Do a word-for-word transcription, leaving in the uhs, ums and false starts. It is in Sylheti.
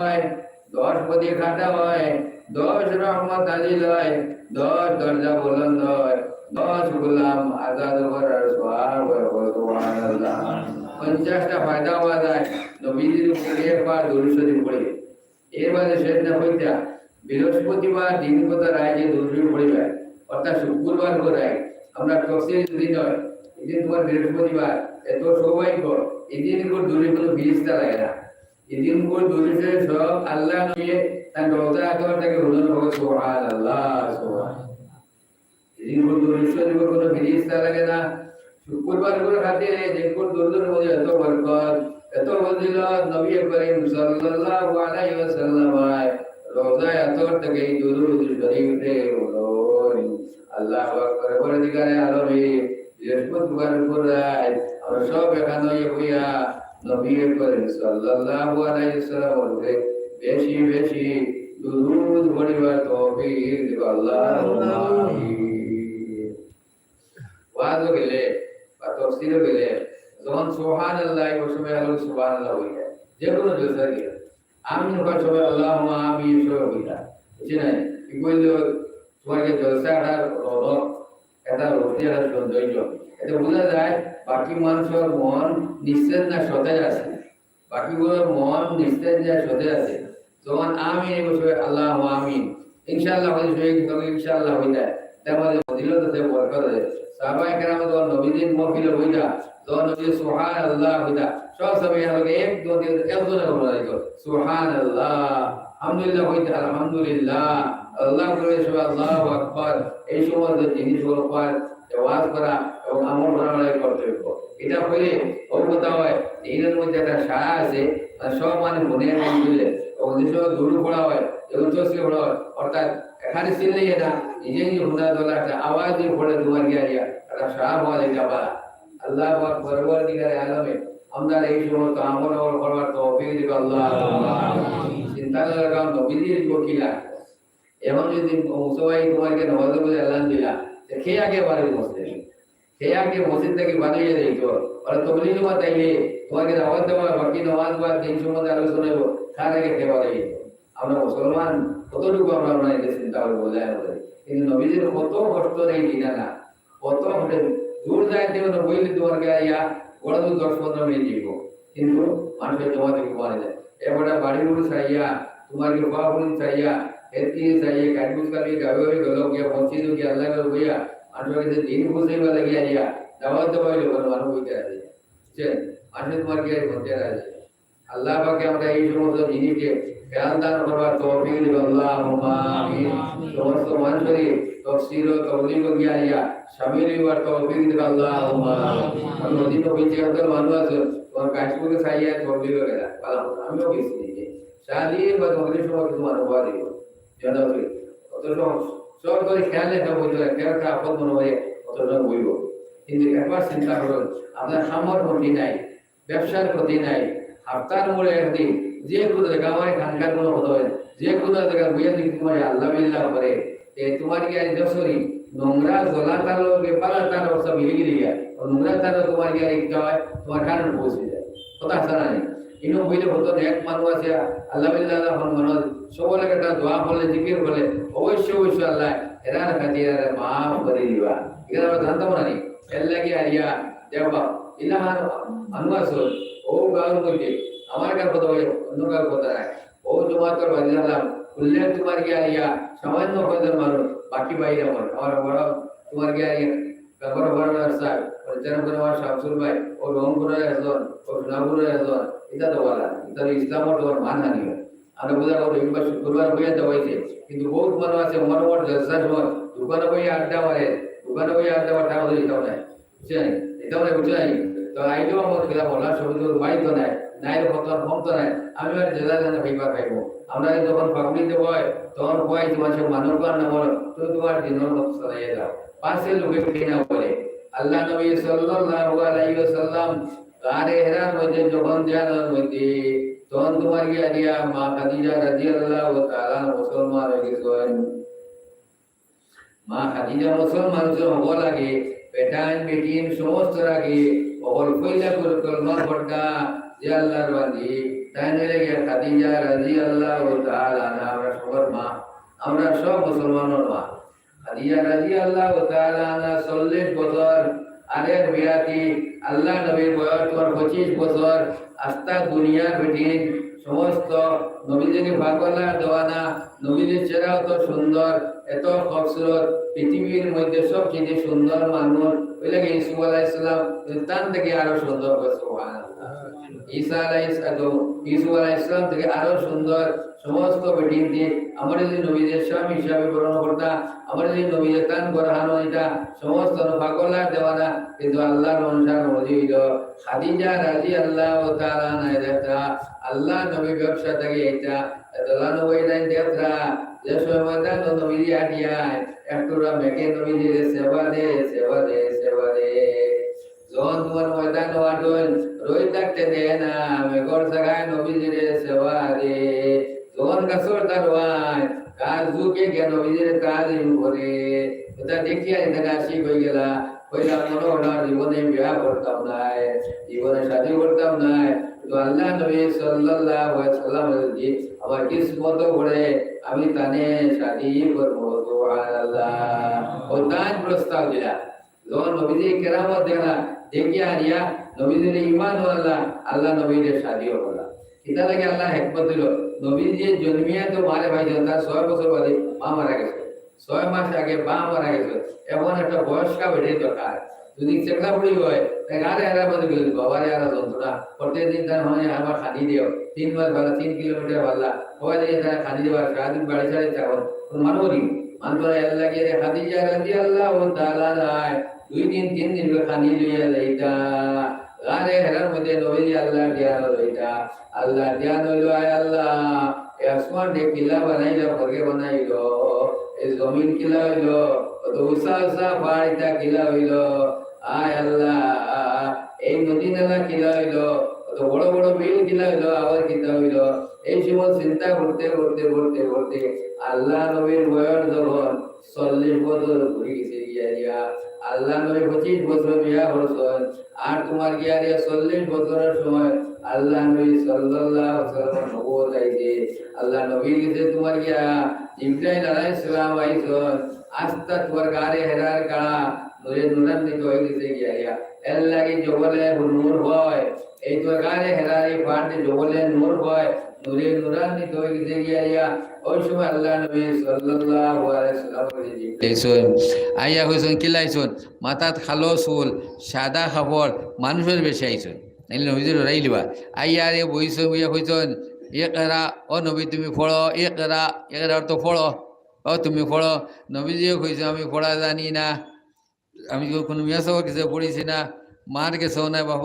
হয়, দশ পতি কাটা হয়, দশ রহমত নাজিল হয়, দশ দরজা বুলন্দ হয়, দশ গোলাম আজাদ করার সওয়াব হয়। সুবহানাল্লাহ। পঞ্চাশটা ফায়দা পাওয়া যায় নবীজির উপরে একবার দুরূদ শরীফ পড়লে। এর বাদে শেষ না হইতা, বৃহস্পতিবার দিন কত রাইতে দুরূদ শরীফ পড়িবা, অর্থাৎ শুক্রবার করে আমরা তফসির যদি নয়, এদিন তোমার বৃহস্পতিবার, এত সৌভাগ্য, এদিন করে দুরূদ শরীফ কোনো ফিরিস্তা লাগে না। এদিন করে দুরূদ শরীফ সব আল্লাহ নিয়ে তার রওজা আকবার থেকে হুজুর হবে। সুবহানাল্লাহ, সুবহানাল্লাহ। এদিন করে দুরূদ শরীফ কোনো ফিরিস্তা লাগে না। শুক্রবার করে খাতে এদিন করে দুরূদের মধ্যে এত বরকত, এত ফজিলত, নবী করিম সাল্লাল্লাহু আলাইহি ওয়াসাল্লাম রওজা আকবার থেকে এই দুরূদ শরীফ রে বলুন, আল্লাহু আকবার, পরওয়ারদিগারে আলমে, বৃহস্পতিবার করে আমরা সব এখানে হইয়া নবী করিম সাল্লাল্লাহু আলাইহি ওয়াসাল্লাম বলতে বেশি বেশি দুরূদ পড়িবার তৌফিক দিবা। আল্লাহুম্মা আমিন। ওয়াজও গেলে বা তফসিরও গেলে যখন সুবহানাল্লাহ, ওই সময় হলো সুবহানাল্লাহ হয়ে যায়, যে কোনো জলসা গেলে আমিন কওয়ার সময় আল্লাহুম্মা আমিন সবাই বলতা, বুঝছি না? কি বললো, তোমার যে জলসা একটা রৌনক, একটা রৌশনি, একটা সৌন্দর্য, এতে বোঝা যায় বাকি মানুষের মন নিস্তেজ না সতেজ আছে, বাকিগুলোর মন নিস্তেজ না সতেজ আছে। যখন আমিন, এই বছর আল্লাহুম্মা আমিন, ইনশাআল্লাহ হয়ে যায়, সবাই কিন্তু ইনশাআল্লাহ হয়ে যায়। তার মধ্যে ফজিলত আছে, বরকত আছে। সাহাবায়ে কেরাম যখন নবীজির মহফিলে বইতা, যখন নবীজি সুবহানাল্লাহ কইতা, সব সাহাবায়ে কেরাম এক দল দিয়ে একজনে বলা যাইত, সুবহানাল্লাহ, আলহামদুলিল্লাহ কইতা, আলহামদুলিল্লাহ, আল্লাহ করে সবাই আল্লাহু আকবার। এই সমস্ত জিনিসগুলো করার, ওয়াজ করা এবং আমল করা আমাদের কর্তব্য। এটা হইলে অভিজ্ঞতা হয়, দিনের মধ্যে একটা সাড়া আছে, আর সব মানুষ মনে রাখলে এবং যে সময় দুরূদ পড়া হয় এবং তসবিহ পড়া হয়, অর্থাৎ এখানে চিল্লাইয়া না, নিজে নিজে হুনা তোলা একটা আওয়াজ দিয়ে পড়ে তোমার গিয়া গিয়া একটা সারা হওয়া যায়। আবার আল্লাহু আকবার, পরওয়ারদিগারে আলমে আমরা এই সমস্ত আমল আমল করবার তৌফিক দিবা আল্লাহ। চিন্তা করে রাখলাম নবীজির কিলা, এখন যদি মুসলমান তোমার গিয়া নামাজের মধ্যে এলান দিলা, তো কে আগে বাড়ি বসে? কে আগে মসজিদ থেকে বাড়িয়ে দিত? আর তবলিগ জমাত আইলে তোমাকে দাওয়াত দেওয়া, বাকি নামাজ বা দিন সম্বন্ধে আলোচনা হইব, কার আগে কে বাড়িয়ে দিত? আমরা মুসলমান কতটুকু আমরা, আমরা এটা চিন্তা করে বলে আমরা বলি। কিন্তু নবীজির কত কষ্ট নেই দিনা না, কত কষ্ট। দূর যাইতে হলে বইলে তোমার গাড়িয়া ঘোড়া তো দশ পনেরো মিনিট দিব, কিন্তু মানুষের জমা থেকে কমা যায়। এবারে বাড়ি উড়ে চাইয়া, তোমার কি বাবা বলে চাইয়া, এদিকে চাইয়া, গাড়ি বুঝ কালি গাড়ি গাড়ি গেল গিয়া মসজিদ গিয়া আল্লাহ গিয়া, মানুষের কাছে দিন বুঝাইবার লাগিয়া আইয়া, দাওয়াত দেওয়া হইলে কোনো মানুষ হইতে রাজি। বুঝছেন? মানুষ তোমার কি আর করতে রাজি। আল্লাহ পাকে আমরা এই সমস্ত জিনিসকে খেয়াল দান করবার তৌফিক দিবা আল্লাহুম্মা আমিন। সমস্ত মানুষের তফসির ও তবলিগ গিয়া আইয়া শামিল হইবার তৌফিক দিবা আল্লাহুম্মা আমিন। আমি অধীন হইছি একজন মানুষ আছে, তোমার কাশ্মীরে চাইয়া তবলিগ গেলা, ভালো, আমিও গেছি নিজে। শাদি বা তবলিগ সময় কিছু মানুষ বাদ দিব। জানা উচিত। অত সব, সব করে খেয়াল রাখা বলতে হয়, খেয়াল রাখা আপদ মনে হয়, অত সব বইব। কিন্তু একবার চিন্তা করুন, আপনার খামার ক্ষতি নাই, ব্যবসার ক্ষতি নাই, হাপ্তার মোড়ে একদিন যে কোনো জায়গা আমার খানকার কোনো কথা হয়, যে কোনো জায়গা বইয়া যদি তোমার আল্লাহ বিল্লাহ করে, এ তোমার কি আর যশোরী নোংরা জলা তার লগে পালা তার অবস্থা মিলে গেলে গিয়া, ও নোংরা তার তোমার কি আর একটা হয়, তোমার কারণ পৌঁছে যায়। কথা আছে না নাই? ইনো বইলে হতো এক মানুষ আছে, আল্লাহ বিল্লাহ আল্লাহ হন মানুষ, সবলে একটা দোয়া করলে, জিকির করলে, অবশ্যই, অবশ্যই আল্লাহ এরা খাতি এরা মাফ করে দিবা। এখানে আমরা জানতাম না নি। এর লাগি আরিয়া, দেখবা, ইলাহান মানুষ আছে, ও গাঁওর মধ্যে, আমার গাঁওর কথা বলে, অন্য গাঁওর কথা নাই। ও জমাতর বাড়ি জানলাম, উল্লেখ তোমার গিয়া আরিয়া, সামান্য কয়জন মানুষ, বাকি বাইরে আমার, আমার বড় তোমার গিয়া আরিয়া, ব্যাপার বড় ব্যবস্থা, পরিচালনা করে আমার শামসুল ভাই, ও রংপুরের একজন, ও সোনাপুরের একজন, এটা তো বলা, এটা তো ইসলাম ও তোমার মানহানি হয়। আমরা বোঝা গেল রবিবার শুক্রবার হইয়া দেওয়াইছে, কিন্তু বহুত মানুষ আছে, মনে মনে জলসার সময় দোকানে বই আড্ডা মারে, দোকানে বই আড্ডা মারে, টাকা পয়সা দিতাম নাই, বুঝছেন? দিতাম নাই, বুঝছেন? তো আইলেও আমার খেলা বলা, সমিতি বাড়ি তো নাই, নাই রে, কত আর কম তো নাই, আমি আর জেলা জানে ভাইবা খাইবো। আমরা যখন পাবলিক দেবো হয়, তখন কয় তোমার সব মানুষ আর না বলো, তুমি তোমার দিনের মতো চালাইয়া যাও। পাশে লোকে কেনা বলে, আল্লাহ নবী সাল্লাল্লাহু আলাইহি ওয়াসাল্লাম গারে হেরার মধ্যে যখন ধ্যানর মধ্যে, তখন তোমার গিয়া দিয়া মা খাদিজা রাদিয়াল্লাহু তাআলা মুসলমান হয়ে গেছেন। মা খাদিজা মুসলমান হওয়া লাগে, বেটাইন বেটিন সমস্ত লাগে, অকল কইলা করে কলমা পড়তা, যে আল্লাহর বান্দি, তাইন অইলা গিয়া খাদিজা রাদিয়াল্লাহু তাআলা আনহা, আমরা সবর মা, আমরা সব মুসলমানর মা। খাদিজা রাদিয়াল্লাহু তাআলা আনহা চল্লিশ বছর, আরেক বিয়াতি আল্লাহ নবীর বয়স তুমার পঁচিশ বছর, আস্তা দুনিয়ার বেটিন সমস্ত নবীজির পাগলার দেওয়ানা, নবীজির চেহারা অত সুন্দর, এত খুবসুরত, পৃথিবীর মধ্যে সবচেয়ে সুন্দর মানুষ অইলা গিয়া ইউসুফ আলাইহিস সালাম, তান থাকি আরো সুন্দর। সুবহানাল্লাহ। ঈসা আলাইহিস, ইউসুফ আলাইহিস সালাম থাকি আরো সুন্দর। সমস্ত বেটিন্তে আমরা যদি নবীজির স্বামী হিসাবে গ্রহণ করতা, আমরা যদি নবীজির তান গ্রহণ হইতা, সমস্ত পাগলার দেওয়ানা, কিন্তু আল্লাহর মনসা নবী অইল। খাদিজা রাদিয়াল্লাহু তাআলা আনহা দেখরা, আল্লাহ নবী ব্যবসা থাকি আইতা, এতলা নবী নাই দেখরা, যে সময় ময়দান নবীজি আটিয়ায়, একটুরা মেঘে নবীজিরে সেবা দে, সেবা দে, সেবা দে। যখন তুমার ময়দান হওয়ার জন্য রই থাকতে দেয় না, মেঘর জায়গায় নবীজিরে সেবা দে। যখন গাছর তলায়, গাছ ঝুঁকে গিয়া নবীজিরে তাজিম করে। এটা দেখিয়া এটা আশিক হয়ে গেলা। কইলা, মনে হয় জীবনে বিয়া করতাম নায়, জীবনে শাদী করতাম নায়। তো আল্লাহ নবী সাল্লাল্লাহু আলাইহি ওয়াসাল্লাম যদি আমার কিসমত করে, আমি তানে শাদী করবো। সুবহানাল্লাহ। ও তান প্রস্তাব দিলা। যখন নবীজি কেরামত দেখলা, দেখিয়া হারিয়া নবীজির ইমান হলা, আল্লাহ নবীর শাদী হলা। এটা লাগে আল্লাহ হেকমত হইল। নবীজি জন্মিয়া তো মারে ভাই, তার ছয় বছর বাদে মা মারা গেছে, ছয় মাস আগে মা মারা গেছে। এখন একটা বয়স্কা বেটির দরকার। যদি চেকলা বুড়ি হয়, তাই গাড়ে হেরা বাদে গেল, বাবারে আর যন্ত্রণা। প্রত্যেক দিন তার মানে আমার খানি দিও, তিন মাস বাদে তিন কিলোমিটার বাদলা, সবাই দিয়ে তারা খানি দেওয়ার সারাদিন বাড়ি ছাড়ে তখন কোনো মানুষ নেই। মানুষ এর লাগিয়ে খাদিজা রাদিয়াল্লাহু তাআলা আনহা দুই দিন, তিন দিন করে খানি লইয়া যাইতা। গাড়ে হেরার মধ্যে নবীজি আল্লাহর ধ্যান লইতা। আল্লাহর ধ্যান হইল, আয় আল্লাহ, এই আসমান যে কিলা বানাইল, ফরকে বানাইল, এই জমিন কিলা হইল, অত উষা উষা পাহাড় ইটা কিলা হইল, আয় আল্লাহ, এই নদী নালা কিলা হইল, অত বড় বড় বিল কিলা হইল, আবার কিতা হইল। এই সময় চিন্তা করতে করতে করতে করতে আল্লাহ নবীর বয়স যখন চল্লিশ বছর ঘুরে গেছে গিয়া গিয়া, আল্লাহ নবী পঁচিশ বছর বিয়া করছেন, আর তোমার গিয়া গিয়া চল্লিশ বছরের সময় আল্লাহ নবী সাল্লাল্লাহু আলাইহি ওয়াসাল্লাম নবুয়ত আইছে। আল্লাহ নবীর গেছে তোমার গিয়া জিবরাইল আলাইহিস সালাম আইছেন, আস্তা তোমার গাড়ে হেরার গাড়া নূরে নূরান্বিত হয়ে গেছে গিয়া গিয়া। এর লাগি জবলে নূর হয়, এই তো গাড়ে হেরার এই পাহাড়ে জবলে নূর হয়, নূরে নূরান্বিত হয়ে গেছে গিয়া গিয়া। ওই সময় আল্লাহ নবী সাল্লাল্লাহু আলাইহি ওয়াসাল্লাম আইছইন। আইয়া কইছইন, কিলা আইছইন? মাথাত কালো চুল, সাদা কাপড়, মানুষর বেশে আইছইন। নাইলে নবীজিরে ডরাইলিবা। আইয়া আরে বইছইন, বইয়া কইছইন, ইকরা, ও নবী তুমি পড়ো, ইকরা, ইকরা অর্থ পড়ো, ও তুমি পড়ো। নবীজিয়ে কইছইন, আমি পড়া জানি না, আমি তো কোনো মিয়া সাবর গেছে পড়ছি না, মার গেছেও না, বাবা